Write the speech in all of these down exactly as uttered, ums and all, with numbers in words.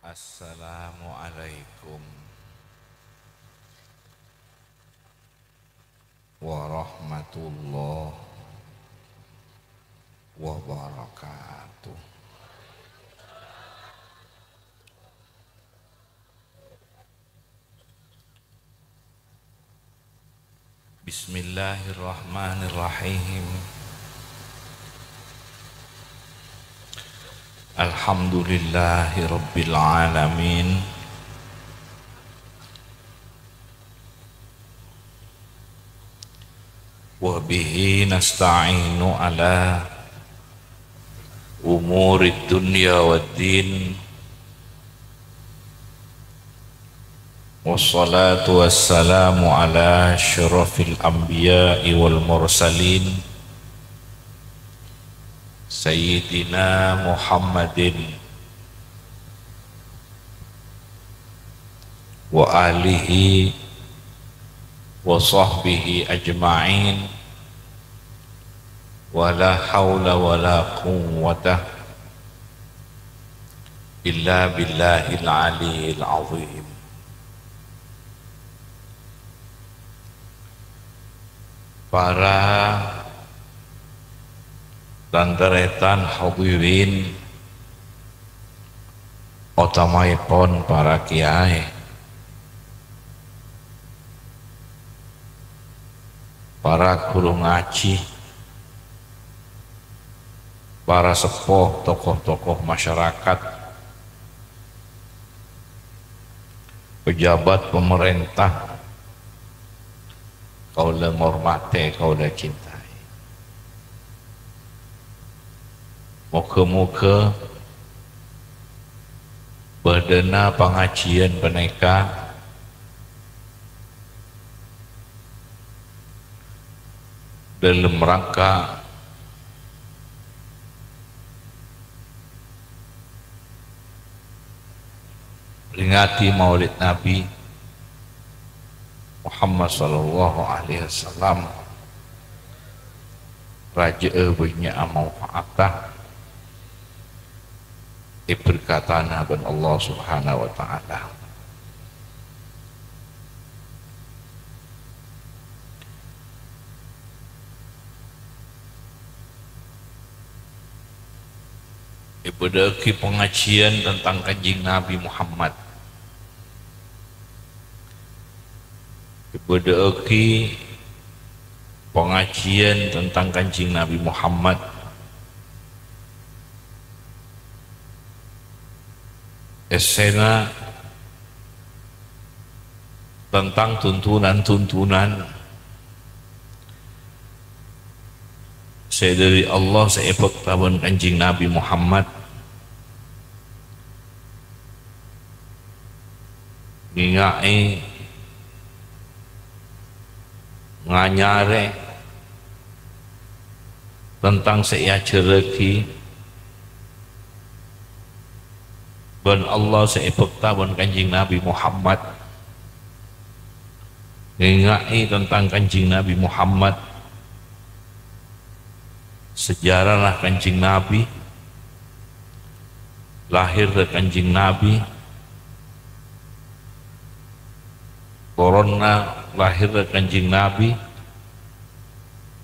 Assalamualaikum warahmatullahi wabarakatuh. Bismillahirrahmanirrahim. Alhamdulillahirabbil alamin. Wa bihi nasta'inu ala umurid dunya wad din. Wassalatu wassalamu ala asyrafil anbiya'i wal mursalin, Sayyidina Muhammadin wa alihi wa sahbihi ajma'in. Wa la haula wa la quwwata illa billahil aliyyil azim. Para tan-tarètan hadirin, otamaèpon para kèyaè, para ghuru ngajhi, para seppo, tokoh-tokoh masyarakat, pejabat pemerintah, kaulâ ngormatè, kaulâ cintai. Moghâ-moghâ bâdâna pangajiyân panèka dâlem rangka peringati Maulid Nabi Muhammad sallallahu alaihi wasallam, rajâ'â bânnya' manfaata, èberkatana bân Allah Subhanahu wa Ta'ala. Èbâdâ'aghi pangajiyân tentang Kanjeng Nabi Muhammad. Èbâdâ'aghi pangajiyân tentang Kanjeng Nabi Muhammad. Èssèna tentang tuntunan-tuntunan sè dâri Allah sè èbhâkta bân Kanjeng Nabi Muhammad, ngènga'è, nganyarè tentang sè èajhârraghi bân Allah sè èbhâkta bân Kanjeng Nabi Muhammad. Ngènga'è tentang Kanjeng Nabi Muhammad, sejarana Kanjeng Nabi, lahèrra Kanjeng Nabi, toronna lahèrra Kanjeng Nabi,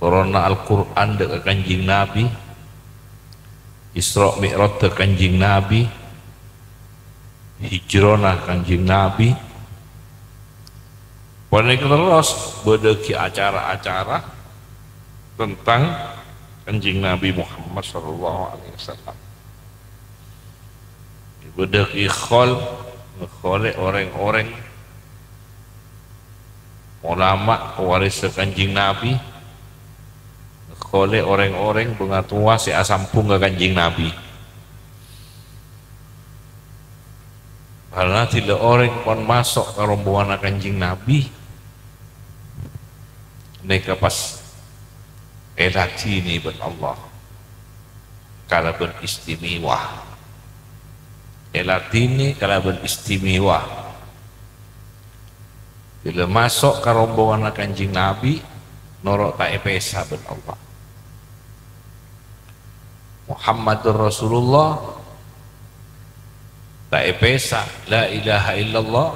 toronna Al-Qur'an dâ' ka Kanjeng Nabi, Isra' Mi'rajjhâ Kanjeng Nabi, hijrana Kanjeng Nabi. Panèka terros bâdâ'aghi acara-acara tentang Kanjeng Nabi Muhammad sallallahu alaihi wasallam. Bâdâ'aghi khol, ngakholè orèng-orèng olama pewarissa Kanjeng Nabi, ngakholè orèng-orèng bângatowa sè asambhung ka Kanjeng Nabi. Karana dhila orèng pon maso' ka rombonganna Kanjeng Nabi, nèka pas èladhinè bân Allah kalabân istimewa. Èladhinè kalabân istimewa. Bilâ maso' ka rombonganna Kanjeng Nabi, noro' ta' èpèsa bân Allah. Muhammadur Rasulullah, ta' èpèsa la ilaha illallah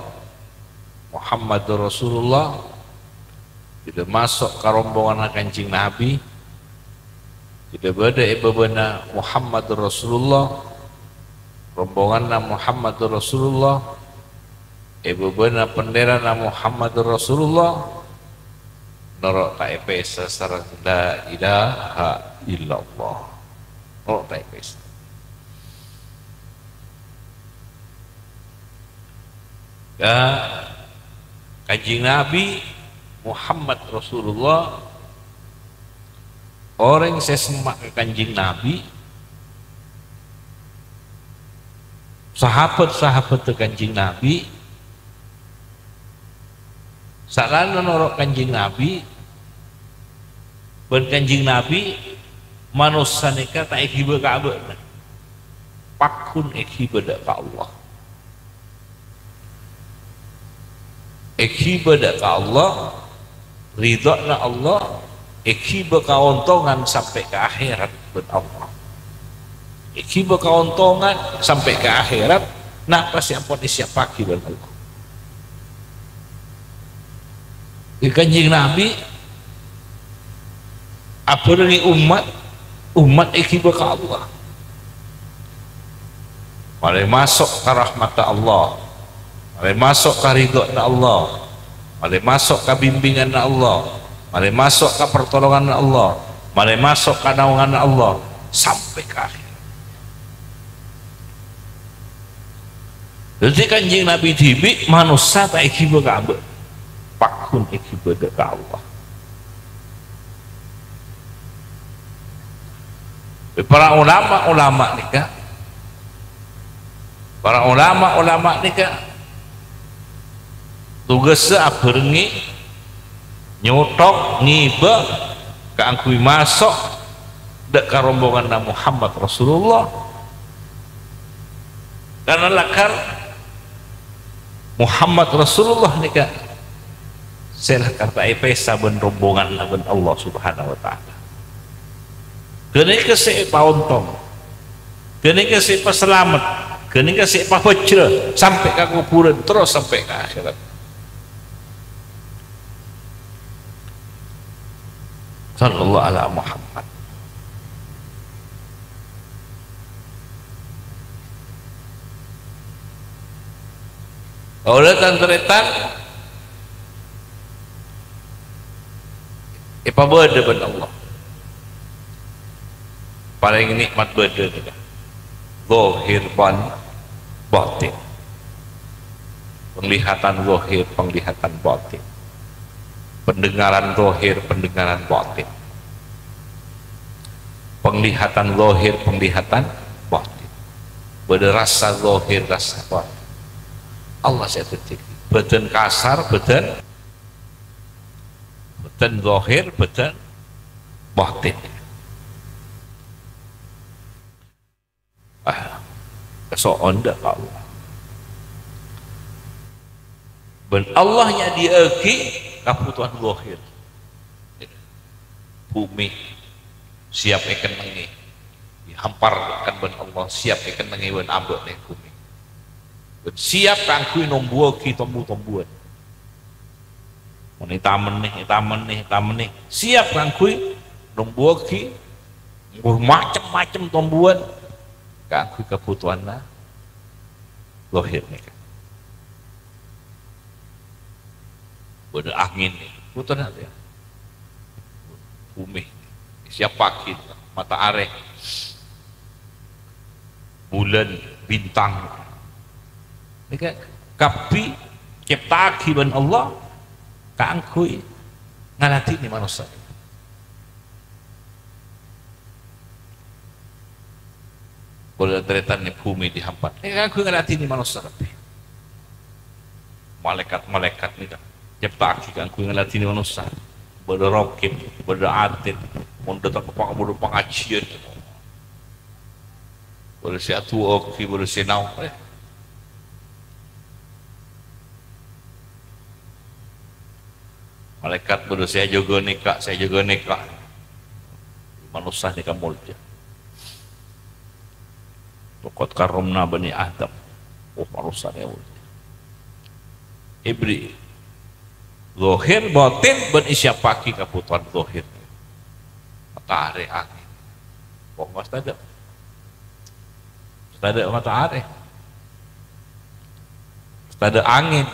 Muhammadur Rasulullah, jârèya maso' ka rombonganna Kanjeng Nabi, jârèya bâdâ è bâbâna Muhammadur Rasulullah, rombonganna Muhammadur Rasulullah, è bâbâna pendherrâna Muhammadur Rasulullah, noro' ta' èpèsa sareng la ilaha illallah. Noro' ta' èpèsa. Ka Kanjeng Nabi Muhammad Rasulullah, orèng sè semma' ka Kanjeng Nabi, sahabat-sahabatta Kanjeng Nabi, saellana noro' Kanjeng Nabi, bân Kanjeng Nabi, manossa nèka ta' èghibâ ka abâ'na. Pagghun èghibâ dâ' ka Allah. Èghibâ dâ' ka Allah, ridhâna Allah, èghibâ kaontongan sampè' ka akhèrat bân Allah. Èghibâ kaontongan sampè' ka akhèrat, napa sè ampon èsiyappaghi bân Allah. Kanjeng Nabi abhârengngè ommat, ommat èghibâ ka Allah. Marè maso' ka rahmatta Allah. Marè maso' ka ridhâna Allah. Marè maso' ka bimbinganna Allah. Marè maso' ka partolonganna Allah. Marè maso' ka naonganna Allah. Sampè' ka akhèr. Dhâddhi Kanjeng Nabi dhibi' manossa ta' èghibâ ka abâ', pagghun èghibâ dâ' ka Allah. Para ulama-ulama nèka, para ulama-ulama nèka tugassa abhârengngè nyothok ngibâ kaangghuy maso' dâ' ka rombonganna Muhammad Rasulullah. Karna lakar Muhammad Rasulullah nèka sè lakar ta' èpèsa bân rombonganna bân Allah Subhanahu wa Ta'ala. Ghânèka sè èpaontong, ghânèka sè èpasalamet, ghânèka sè èpabhâjrâ sampè' ka kobhurân, terros sampè' ka akhèrat. Sallallahu ala Muhammad. Kaulâ tan-tarètan èpabâdâ bân Allah. Palèng nè'mat bâdâ nèka. Zahir bân batin. Penglihatan zahir, penglihatan batin. Pendengaran zahir, pendengaran batin. Penglihatan zahir, penglihatan batin. Bâdâ rassa zahir, rassa batin. Allah sè dhâddhi. Bâdân kasar, bâdân, bâdân zahir, bâdân batin. Ah, kaso'on dâ' ka Allah. Bân Allah nyadhiyâ'aghi kabhutowan zahir. Bhumè siap èkennengngè, èhampar kan bân Allah, siap èkennengngè bân abâ'na bhumè. Bân siap kaangghuy nombuwâghi tombu-tombuwân. Mon ètamennè, ètamennè, ètamennè. Siap kaangghuy nombuwâghi macem-macem tombuwân kaangghuy kabhutowanna zahir nèka. Bâdâ angèn nèka, bhunten, ya. Bhumè, siap paghi, mataarè, bulân, bintang. Nèka kabbhi cèpta'aghi bân Allah kaangghuy ngaladhinè manossa. Kaulâ tarètan nè bhumè èhampar. Nèka kaangghuy ngaladhinè manossa kabbhi. Malaèkat-malaèkat nèka cèpta'aghi kaangghuy ngaladhinè manossa. Bâdâ Raqib, bâdâ Atid, mon dâteng ka pang-, bâdâ pangajiyân. Bâdâ sè adu'âaghi, bâdâ sè naon, eh. Malaèkat bâdâ sè ajâgâ nèka, sè ajâgâ nèka. Manossa nèka molja. Laqad karramna bani Adam. Oh, manossa nèka. Èbri' zahir, batin, bân èsiyappaghi kabhutowan zahir. Matahari, angèn. Wong pas tadâ'. Pas tadâ' matahari. Pas tadâ' angèn.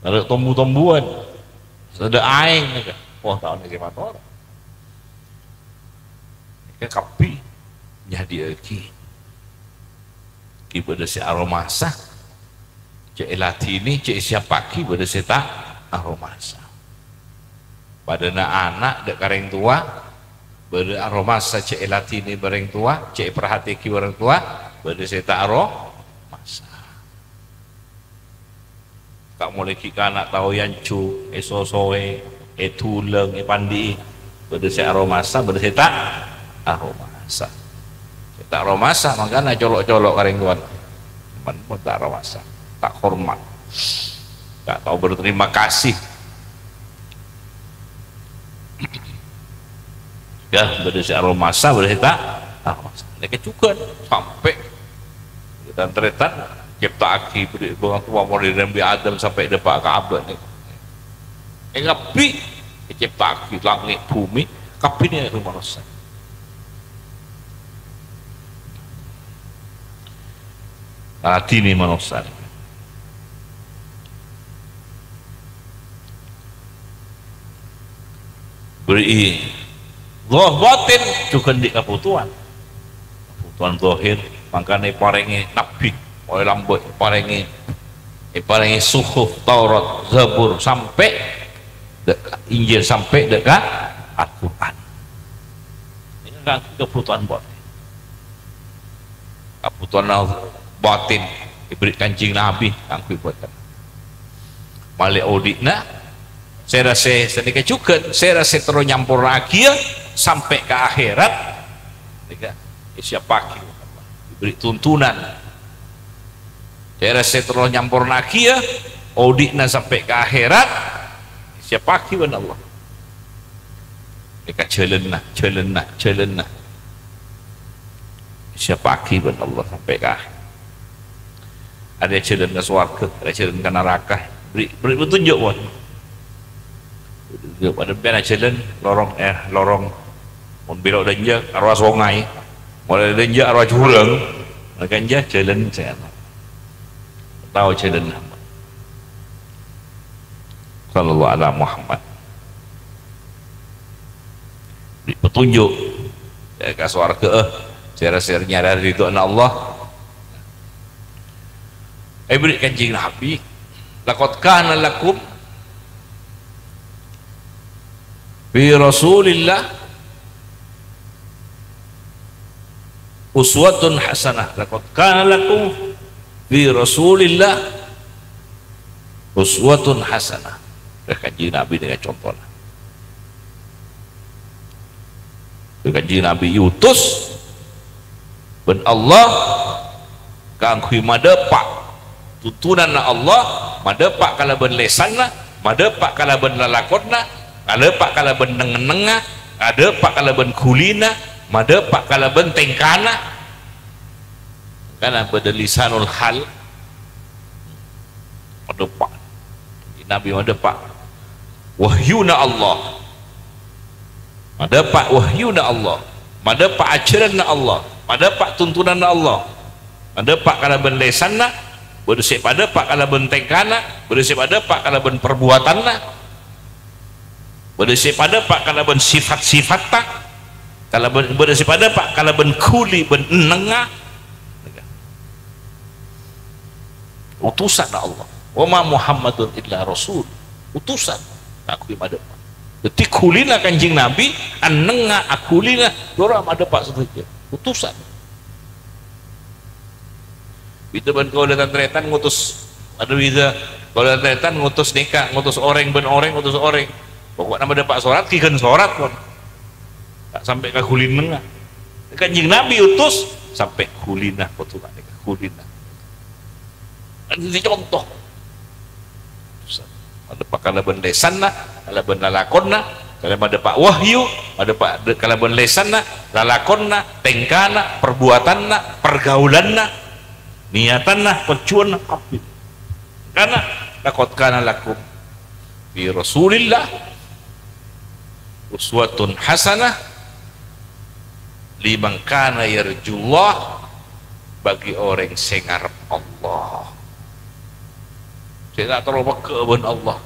Tadâ' tombu-tombuwân. Pas tadâ' aèng, nèka. Wah, taon nèka mator. Nèka kabbhi nyadhi'aghi. Ghi' bâdâ sè aromasa, cè' èladhinè, cè' èsiyappaghi, bâdâ sè ta' aromasa. Padâna ana' dâ' ka rèng towa, bâdâ aromasa cè' èladhinè bân rèng towa, cè' èparhatèaghi bân rèng towa, bâdâ sè ta' aromasa. Ka' molaè ghi' kana' tao èanjhu, èsosowè, èdulâng, èpandi'i. Bâdâ sè aromasa, bâdâ sè ta' aromasa. Sè ta' aromasa, mangkana colo'-colo' ka rèng towana. Mon, mon ta' aromasa, ta' hormat. Ta' tao berterima kasih. Ya, bâdâ sè aromasa, bâdâ sè ta' aromasa. Nèka jhughân sampè' tan-tarètan cèpta'aghi bâdâ bângal towa, mulai Nabbhi Adam sampè' dâpa' ka abâ' nèka. È kabbhi ècèpta'aghi langngè' bhumè, kabbhi nèka manossa. Ladhinè manossa. Bârri'i zahir batin jhughân andi' kabhutowan. Kabhutowan zahir, mangkana èparèngè nabbhi, ollè lambâ' èparèngè, èparèngè suhuf, Taurat, Zabur, sampè' dâ' ka Injil, sampè' dâ' ka Al-Qur'an. Nèka kaangghuy kabhutowan batin. Kabhutowan batin èbârri' Kanjeng Nabbhi kaangghuy bhâdhân. Malè odi'na, sèra sè sanèka jhughân, sèra sè terro nyampornaaghi sampè' ka akhèrat, nèka èsiyappaghi, èbârri' tuntunan. Sèra sè terro nyampornaaghi odi'na sampè' ka akhèrat, èsiyappaghi bân Allah. Nèka jhâlânna, jhâlânna, jhâlânna. Èsiyappaghi bân Allah sampè' ka akhèr. Arèya jhâlân ka sowarghâ, arèya jhâlân ka naraka. Bârri', bârri' petunjuk, pon. Petunjuk, padâ bân jhâlân lorong, eh, lorong. Mon bâlâ' dânjâ', arowa songay. Mon dânjâ', arowa jhurâng. Mangkana jhâlân sè tao jhâlânna. Sallallahu ala Muhammad. Bârri' petunjuk, ya, ka sowarghâ, eh, sèra-sèra nyarè ridhoanna Allah. Èbârri' Kanjeng Nabbhi, "Laqad kana lakum fi Rasulillah uswatun hasanah." "Laqad kana lakum fi Rasulillah uswatun hasanah." Kanjeng Nabbhi nèka contona. Kanjeng Nabbhi èutus bân Allah kaangghuy madâpa' tuntunanna Allah, madâpa' kalabân lèsanna, madâpa' kalabân lalakonna, madâpa' kalabân neng-ennengnga, madâpa' kalabân ghulina, madâpa' kalabân tèngkana. Kan bâdâ lisanul hal, madâpa'. Nabbhi madâpa' wahyuna Allah. Madâpa' wahyuna Allah. Madâpa' ajhârânna Allah. Madâpa' tuntunanna Allah. Madâpa' kalabân lèsanna, bâdâ sè padâpa' kalabân tèngkana, bâdâ sè padâpa' kalabân parbuwâtanna, bâdâ sè padâpa' kalabân sifat-sifatta, kalabân, bâdâ sè padâpa' kalabân ghuli bân ennengnga. Utusanna Allah. "Wa ma Muhammadun illa rasul." Utusan. Kaangghuy madâpa'. Dhâddhi ghulina Kanjeng Nabbhi, ennengnga aghulina, lora madâpa' sadhâjâ. Utusan. Bhidhâ bân kaulâ tan-tarètan ngutus, adu bhidhâ, kaulâ tan-tarètan ngutus nèka, ngutus orèng bân orèng, ngutus orèng. Pokokna madâpa' sorat, ghi ghân sorat, pon. Ta' sampè' ka ghuli ennengnga. Kanjeng Nabbhi utus, sampè' ghulina, kodhu ka ghulina. Kan dhâddhi conto. Madâpa' kalabân lèsanna, kalabân lalakonna, kalabân madâpa' wahyu, madâpa' de-, kalabân lèsanna, lalakonna, tèngkana, parbuwâtanna, parghâulanna. Niyatanna, parjuwânna kabbhi. Karna, "Laqad kana lakum fi Rasulillah uswatun hasanah liman kana yarjullah," bagi orèng sè ngarep Allah. Sè ta' terro pegghâ' bân Allah.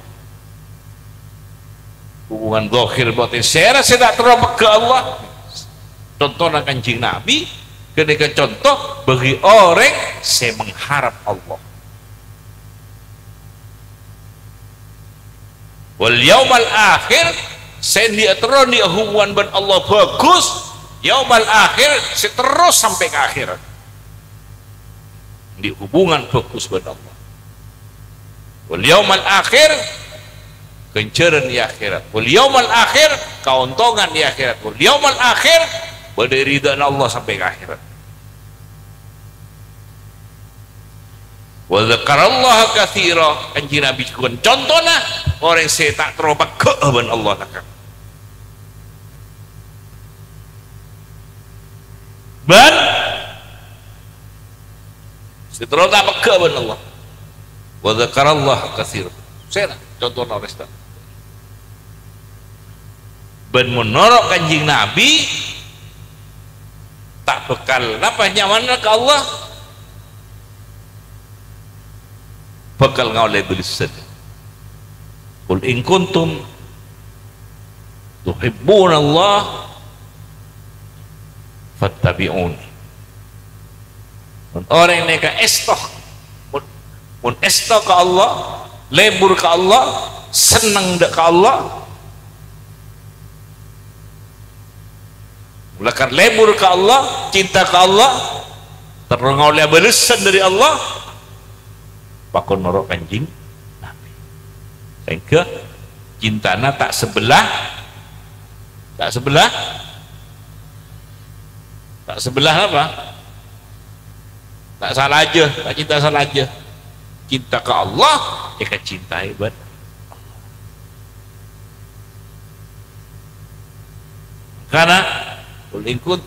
Hubungan zahir batin. Sèra sè ta' terro pegghâ' Allah? Contona Kanjeng Nabi, ghânèka conto bagi orèng sè mengharap Allah. Wal yaumal akhir, sè andi' terro andi' hubungan bân Allah bhâghus, yaumal akhir sè terros sampè' ka akhèrat. Andi' hubungan bhâghus bân Allah. Wal yaumal akhir, ghânjhârân è akhèrat. Wal yaumal akhir, kaontongan è akhèrat. Wal yaumal akhir, bâdâ è ridhâna Allah sampè' ka akhèrat. Wa dzakarallaha katsira, Kanjeng Nabi jhughân contona orèng sè ta' terro pegghâ' bân Allah Ta'ala. Bân sè terro ta' pegghâ' bân Allah. Wa dzakarallaha katsira. Sèra contona orèng sè ta' Bân mon noro' Kanjeng Nabi, ta' bhâkal napa nyamanna ka Allah, bhâkal ngaollè bâlessan. "Qul in kuntum tuhibbunallah fattabi'uni." Mon orèng nèka èsto, mon, mon èsto ka Allah, lebur ka Allah, senneng dâ' ka Allah, lakar lebur ka Allah, cinta ka Allah, terro ngaollè bâlessan dâri Allah, pakon noro' Kanjeng Nabi. Saèngghâ cintana ta' sabellâ, ta' sabellâ, ta' sabellâ apa? Ta' salajâ, ta' cinta salajâ. Cinta ka Allah, èkacintaè bân Allah. Karna, "Qul in kun-,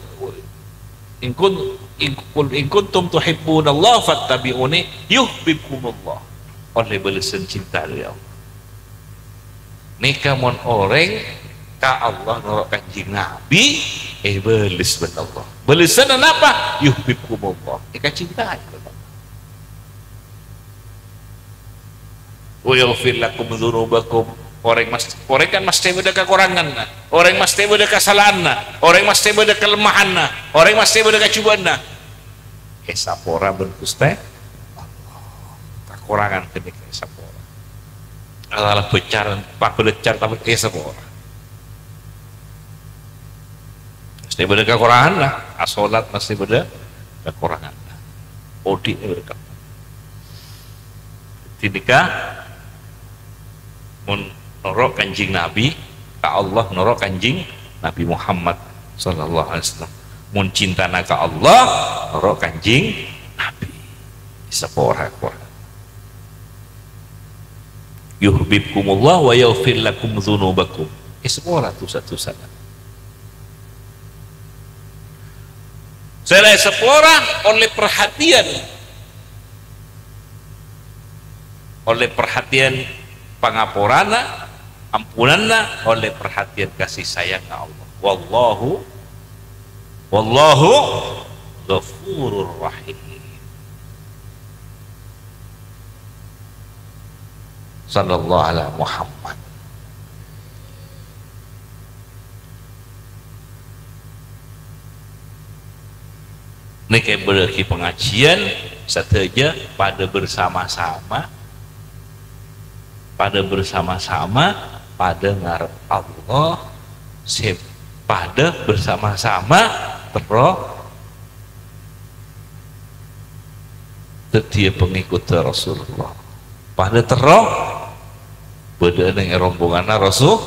in kun-, in, qul in kuntum tuhibbunallah fattabi'uni yuhbibkumullah." Ollè bâlessan cinta dâri Allah. Nèka mon orèng ka Allah noro' Kanjeng Nabi, èbâles bân Allah. Bâlessanna napa? Yuhbibkumullah. Èkacintaè bân Allah. "Wa yaghfir lakum dzunubakum." Orèng mas-, orèng kan masthè bâdâ kakoranganna. Orèng masthè bâdâ kasala'anna. Orèng masthè bâdâ kalemahanna. Orèng masthè bâdâ kajhubâ'ânna. Èsapora bân Ghustè Allah. Kakorangan ghânèka èsapora. Asal bâccaran, pabâlâccar tapè èsapora. Masthè bâdâ kakoranganna, asolat masthè bâdâ kakoranganna. Odi'na bâdâ kakorangan. Ghânèka, mon noro' Kanjeng Nabi, ka Allah noro' Kanjeng Nabi Muhammad sallallahu alaihi wasallam. Mon cintana ka Allah, noro' Kanjeng Nabi. Èsapora, pora. "Yuhbibkumullah wa yaghfir lakum dzunubakum." Èsapora dhusa-dhusana. Sè la èsapora ollè perhatian, ollè perhatian pangaporana, ampunanna, ollè perhatian kasih sayang Allah. Wallahu, wallahu ghafurur rahim. Sallallahu ala Muhammad. Nèka bârâghi pangajiyân sadhâjâ padâ bersama-sama, padâ bersama-sama, padâ ngarep Allah, sè padâ bersama-sama terro dhâddhiyâ pangèkoddhâ Rasulullah. Padâ terro bâdâ'â neng è rombonganna Rasul.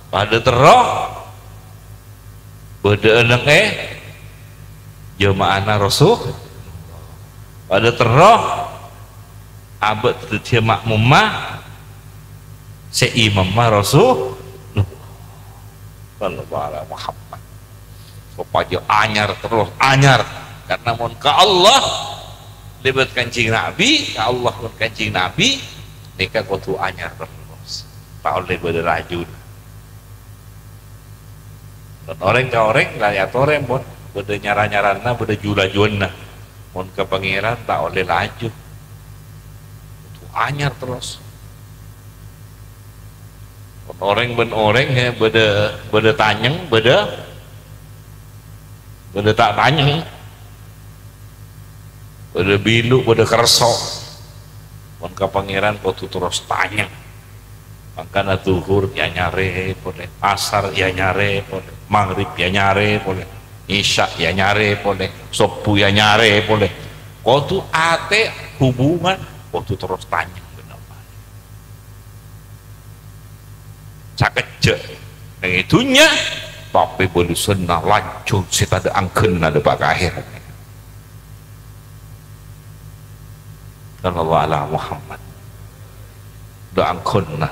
Padâ terro bâdâ'â neng è jama'ana Rasul. Padâ terro abâ' dhâddhiyâ ma'mumma sè imamma Rasul. Sallallahu ala Muhammad. Sopajâ anyar terros anyar. Karna mon ka Allah, Lèbât Kanjeng Nabi, ka Allah bân Kanjeng Nabi, nèka kodhu anyar terros. Ta' ollè bâdâ lajuna. Bân orèng ka orèng, la èyatorè, mon bâdâ nyara-nyarana, bâdâ ju-lajuwânna. Mon ka Pangèran, ta' ollè laju. Kodhu anyar terros. Mon orèng bân orèng, he, bâdâ, bâdâ tanyèng, bâdâ, bâdâ ta' tanyèng. Bâdâ bilu, bâdâ kerso. Mon ka Pangèran kodhu terros tanyèng. Mangkana Dhuhur èanyarè polè, Asar èanyarè polè, Maghrib èanyarè polè, Isya èanyarè polè, Subuh èanyarè polè. Kodhu atè hubungan, kodhu terros tanyèng. Sakejjhâ' neng è dhunnya, tapè bâlessanna lanjhâng sè tadâ' angghânna dâpa' ka akhèrat. Sallallahu ala Muhammad. Dâ' angghânna.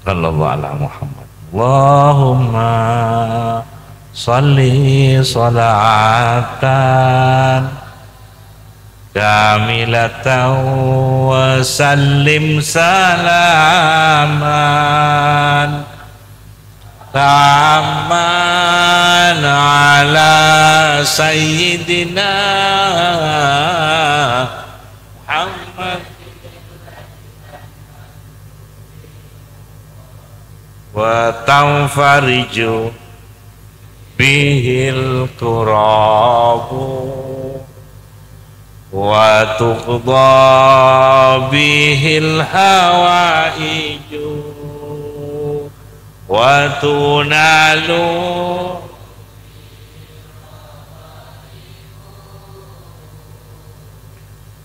Sallallahu ala Muhammad. Allahumma shalli shalatan kamilatan wa sallim salaman tamman ala sayyidina Muhammad wa tanfariju bihil kurabu wa tuqda bihil hawaiju wa tunalu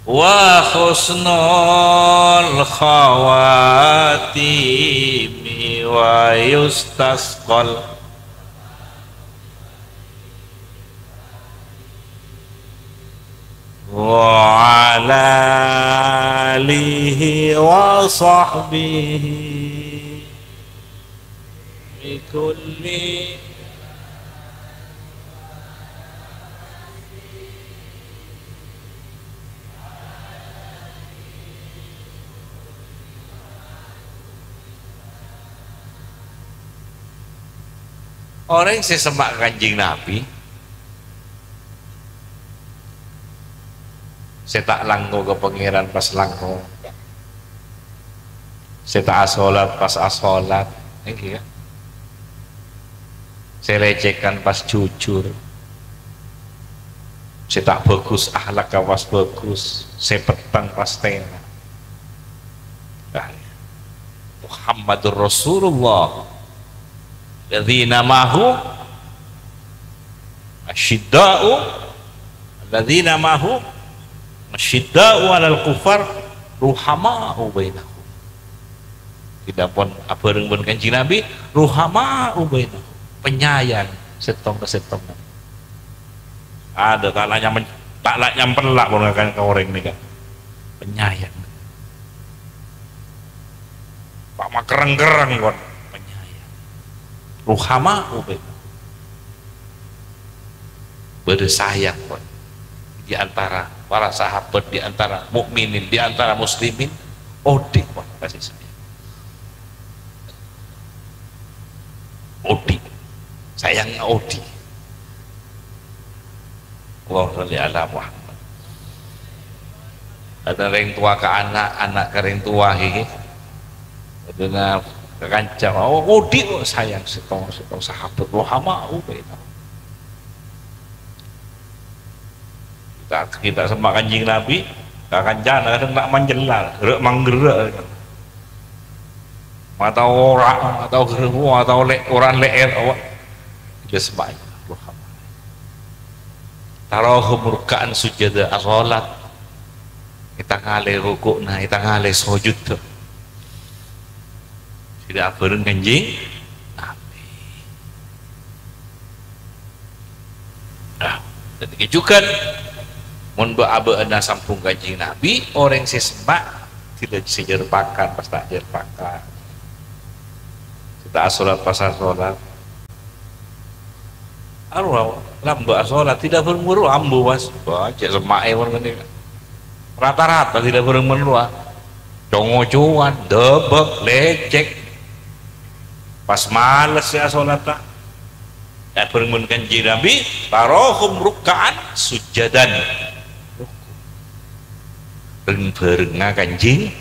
wa husnul khawatimi wa yustasqal wa ala alihi wa sahbihi bi kulli. Orèng sè semma' ka Kanjeng Nabi, sè ta' langko ka Pangèran pas langko, sè ta' asolat pas asolat, èngghi, ya. Sè lècèkan pas jujur, sè ta' bhâghus akhlakka pas bhâghus, sè petteng pas tèna. Nah, Muhammadur Rasulullah. Alladzina ma'ahu asyidda'u, alladzina ma'ahu asyidda'u 'alal kuffar ruhama'u bainahum. Dhina pon abhâreng bân Kanjeng Nabi, ruhama'u bainahum, penyayang sèttong ka sèttongnga. Adâ' ta' la nyam-, ta' la nyampella' pon ngakan ka orèng nèka. Penyayang. Ta' makerreng-kerreng pon. Penyayang. Ruhama'u bainahum. Bâdâ sayang, pon, di antara para sahabat, di antara mukminin, di antara muslimin, odi', pon, kasih sayang. Odi'. Sayang odi'. Allahumma shalli ala Muhammad. Ada rèng towa ka ana', ana' ka rèng towa, ghi. Adâna ka kanca, oh, odi', oh, sayang sèttong, sèttong sahabat, ruhama'u bainahum. Kita, kita semma' Kanjeng Nabi, ka kancana kadhâng ta' manjella, gherrâ' manggerrâ'. Mata ora, mata gherrâ', mata lè-, orèng lè'èr, apa? Kita semma'. Tarahum ruka'an sujjada asolat. Ètangalè ruku'na, ètangalè sojudda. Sè abhâreng Kanjeng Nabi. Nah, dan ini juga, mon bâ-, abâ'na sambung Kanjeng Nabi, orèng sè semma', dhila sè jhâr pakan, pas ta' jhâr pakan. Sè ta' asolat, pas asolat. Arowa, lambâ' asholat, tidak bâreng-bâreng ambu, Mas. Wah, cè' semma'è mon ngènè. Rata-rata tidak bâreng-bâreng. Co-ngocowan, dâbâk, lècèk. Pas males sè asholat, ta'. Yâ, bâreng bân Kanjeng Nabi, tarahum rukka'an sujjadan. Reng-bhârengnga Kanjeng,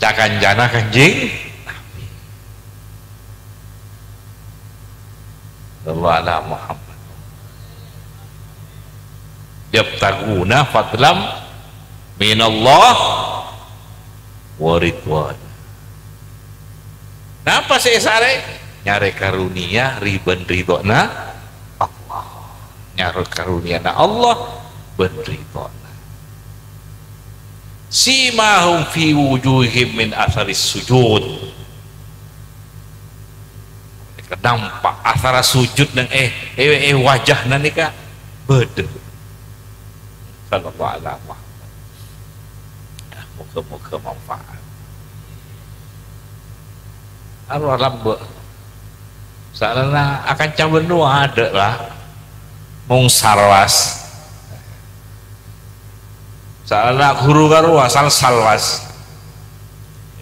ca-kancana Kanjeng Nabi. Sallallahu ala Muhammad. Yabtaghuna fadlam minallah wa ridwan. Napa sè èsarè? Nyarè karuniyâ ri-, bân ridhâna Allah. Nyarè karuniyâna Allah bân ridhâna. Simahum fi wujuhihim min atharis sujud. Nampa' asar sujud neng, eh, eh, eh, wajahna nèka bâdâ. Sallallahu ala Muhammad. Moga-moga manfaat. Arowa lambâ'. Saellana akanca bân rowa adâ' la. Mong salwas. Saellana ghuru karowa sal-, salwas.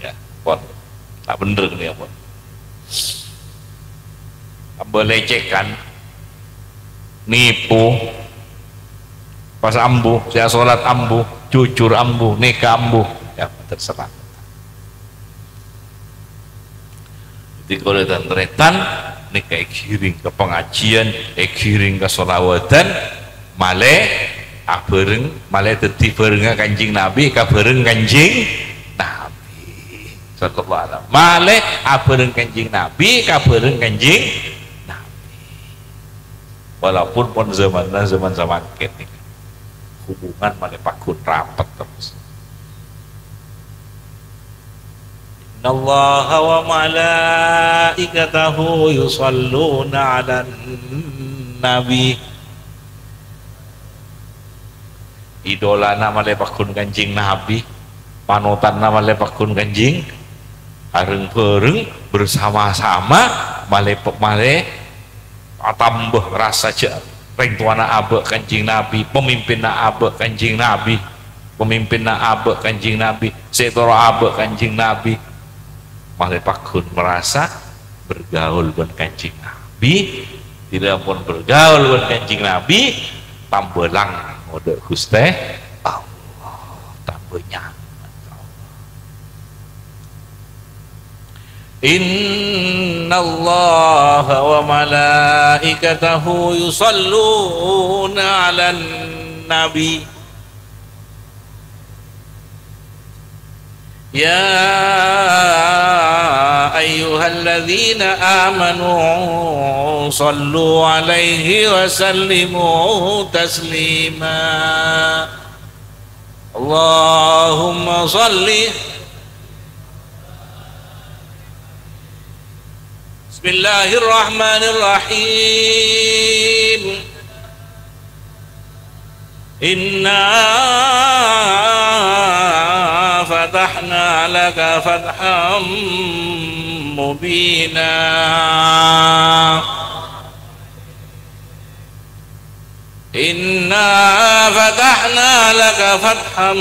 Yâ, pon. Ta' bhendher nèka, pon. Ambu lècèkan, nèpo, pas ambu, sè asholat ambu, jujur ambu, nèka ambu. Yâ, terserah. Dhâddhi, kaulâ tan-tarètan, nèka èghirèng ka pangajiân, èghirèng ka sholawatan, malè abhâreng, malè dhâddhi bhârengnga Kanjeng Nabi, kabhâreng Kanjeng Nabi. Sallallahu alaihi wasallam. Malè abhâreng Kanjeng Nabi, kabhâreng Kanjeng Nabi. Walaupun pon zamanna zaman samangkèn nèka, hubungan malè pagghun rapet terros. Innallaha wa malaikatahu yusalluna 'alan nabi. Idolana malè pagghun Kanjeng Nabi, panotanna malè pagghun Kanjeng, areng-bhâreng, bersama-sama, malè pe-, malè atamba rassa jâ' rèng towana abâ' Kanjeng Nabi, pemimpinna abâ' Kanjeng Nabi, pemimpinna abâ' Kanjeng Nabi, sè toro' abâ' Kanjeng Nabi. Malè pagghun merasa bergaul bân Kanjeng Nabi. Dhâddhi ampon bergaul bân Kanjeng Nabi, tamba langngan ngodâ Ghustè Allah, tamba nyaman ka Allah. Innallaha wa malaikatahu yusalluna 'alan nabi. يا أيها الذين آمنوا صلوا عليه وسلموا تسليما. اللهم صل. بسم الله الرحمن الرحيم. إنا فتحنا لك فتحا مبينا. إنا فتحنا لك فتحا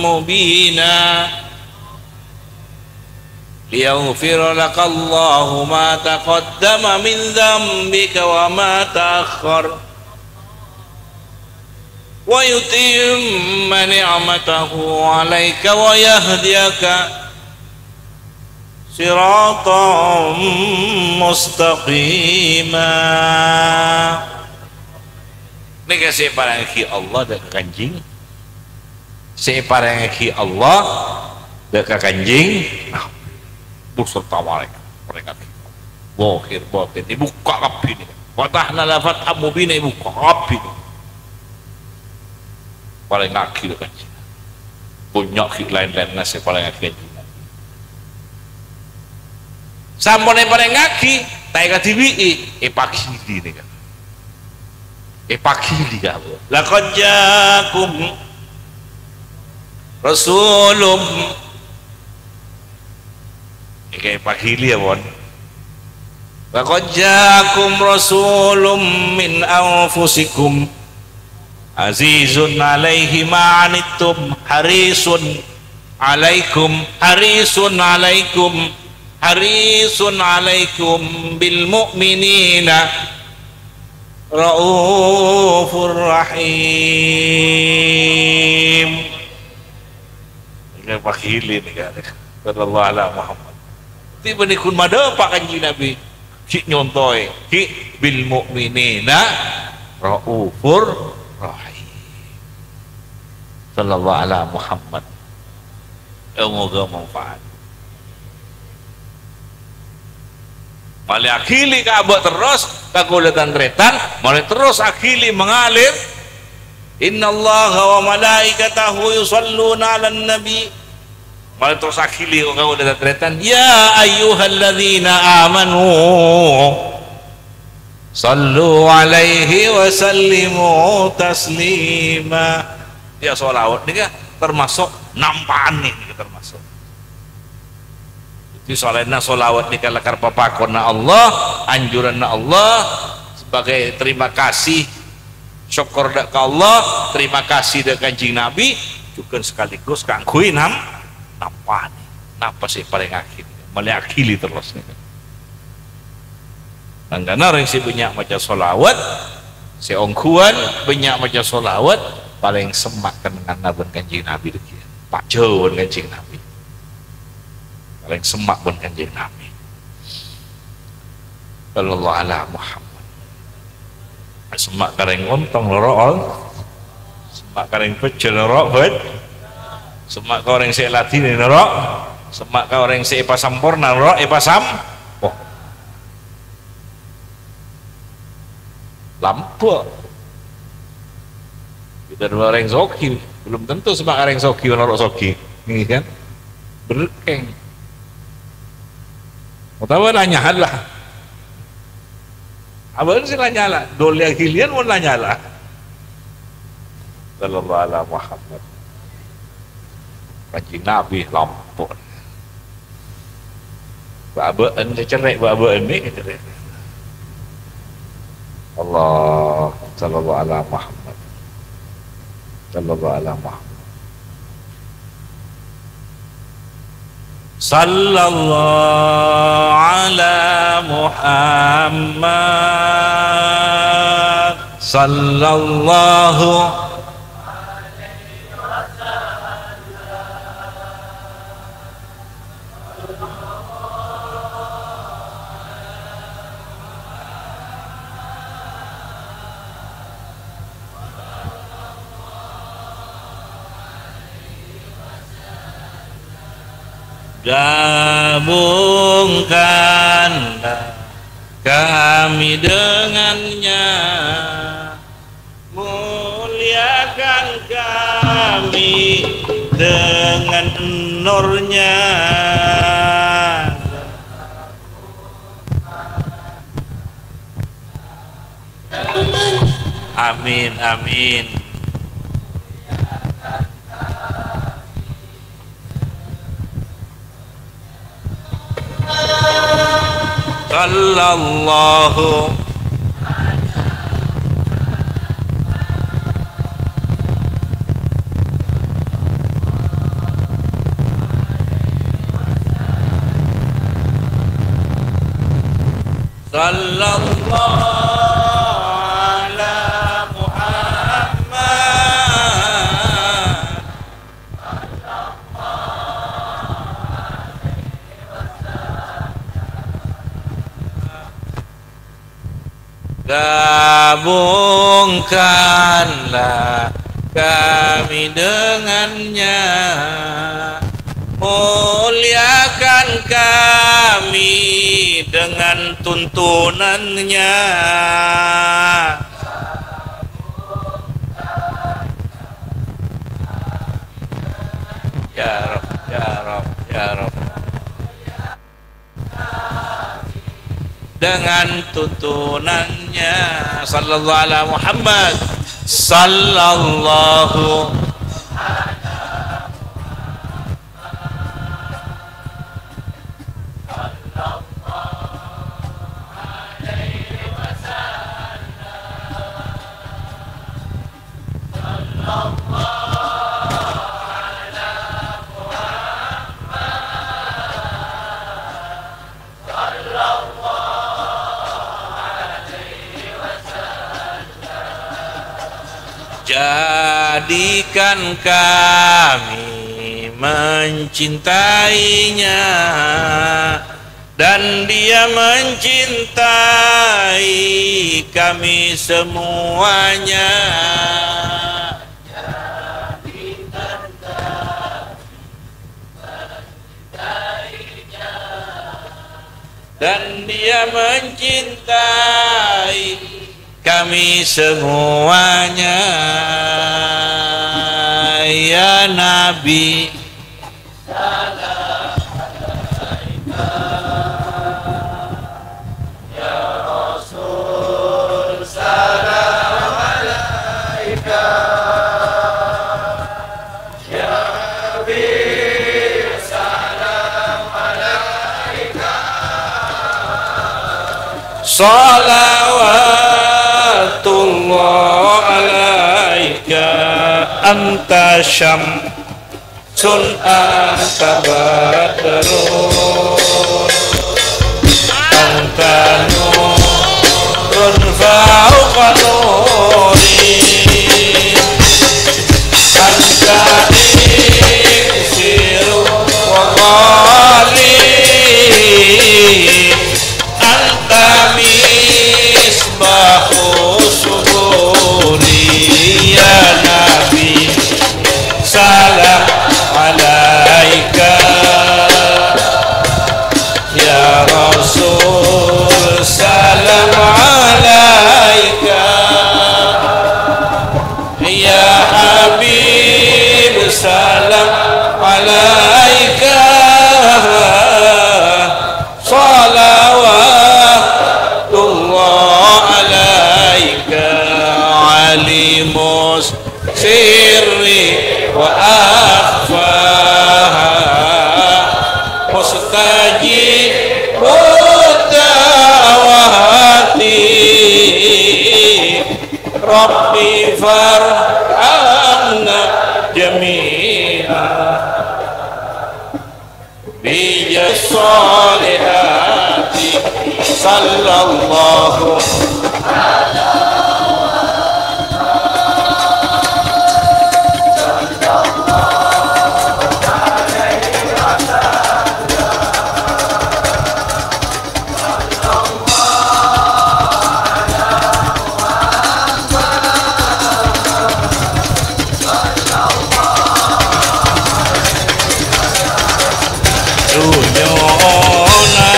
مبينا. ليغفر لك الله ما تقدم من ذنبك وما تأخر ويتم نعمته عليك ويهديك صراطا مستقيما. Nèka sè èparèngaghi Allah dâ' ka Kanjeng, sè èparèngaghi Allah dâ' ka Kanjeng Nabi beserta malaèkat. Malaèkat zahir, batin, èbukka' kabbhi nèka. Fatahna laka fathan mubina, èbukka' kabbhi nèka. Parèngaghi dâ' Kanjeng Nabi. Bânnya' ghi' laèn-laènna sè èparèngaghi Kanjeng Nabi. Sampon èparèngaghi, ta' èkadhibi'i, èpaghili nèka. Èpaghili ka Allah. Laqad ja'akum rasulun. Nèka èpaghili, yâ, pon. Laqad ja'akum rasulun min anfusikum azizun 'alaihi ma 'anittum harisun 'alaikum, harisun 'alaikum, harisun 'alaikum bil mu'minina raufur rahim. Ini paghili nèka, sallallahu ala Muhammad. Tiba nèka madhâpa' Kanjeng Nabi, ghi' nyontowè, ghi' bil mu'minina raufur rahim. Sallallahu ala Muhammad. Ya, moga manfaat. Malè aghili ka abâ' terros, ka kaulâ tan-tarètan, malè terros aghili mangalèm. "Innallaha wa malaikatahu yusalluna 'alan nabi." Malè terros aghili ka kaulâ tan-tarètan, "Ya ayyuhalladzina amanu sallu 'alaihi wa sallimu taslima." Ya, shalawat nèka termasuk nampa'an nèka termasuk. Jadi, salaènna shalawat nèka lakar papakonna Allah, anjuranna Allah, sebagai terima kasih, syukur dâ' ka Allah, terima kasih dâ' Kanjeng Nabi, jhughân sekaligus kaangghuy nam-, nampa'an. Napa sè èparèngaghi? Malè aghili terros nèka. Mangkana orèng sè bânnya' maca shalawat, sè ongghuwân bânnya' maca shalawat, palèng semma' kennengnganna bân Kanjeng Nabi dhâggi'. Pajhâu bân Kanjeng Nabi. Palèng semma' bân Kanjeng Nabi. Sallallahu ala Muhammad. Semma' ka rèng ontong noro' on-, semma' ka rèng pejjâ noro' bâj-, semma' ka orèng sè èladhinè noro', semma' ka orèng sè èpasamporna noro' èpasam-, oh. Lambâ'. Kita dua orang sogi, belum tentu semma' ka rèng sogi, noro' sogi. Ini kan? Berkeng. Otabâ la nyala. Abâ' sè la nyala, dolè aghilian mon la nyala. Sallallahu ala Muhammad. Kanjeng Nabi lambâ'. Bâ'-abâ'ân sè cerrè', bâ'-abâ'ân nèka cerrè'. Allah, sallallahu ala Muhammad. Sallallahu ala Muhammad. Sallallahu ala Muhammad. Sallallahu Gabungkanlah kami dengannya, muliakan kami dengan nurnya. Amin, amin. Sallallahu. Sallallahu ala Muhammad. Gabungkanlah kami dengannya, muliakan kami dengan tuntunannya. Ya Rabb, ya Rabb, ya Rabb. Dengan tuntunannya, sallallahu ala Muhammad, sallallahu. Jadikan kami mencintainya, dan dia mencintai kami semuanya. Dan dia mencintai kami semuanya, ya Nabi. صلوات الله عليك، أنت شمس، أنت بدر، أنت نور فوق نوري، أنت إكسير وغالي، أنت مصباح سبلي. يا نبي، سلام عليك، يا رسول، سلام عليك، يا حبيب، سلام عليك، صلوات الله عليك، عليم السر وأخفاها، مستجيب الدعوات، رب فارحمنا جميعا بجاه الصالحات. صلى الله Dunyana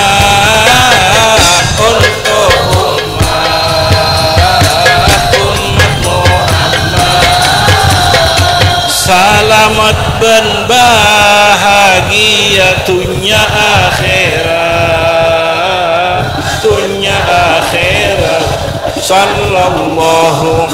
untuk umat, umat Muhammad. Salamet bân bahagia dunnya akhèrat, dunnya akhèrat. Sallallahu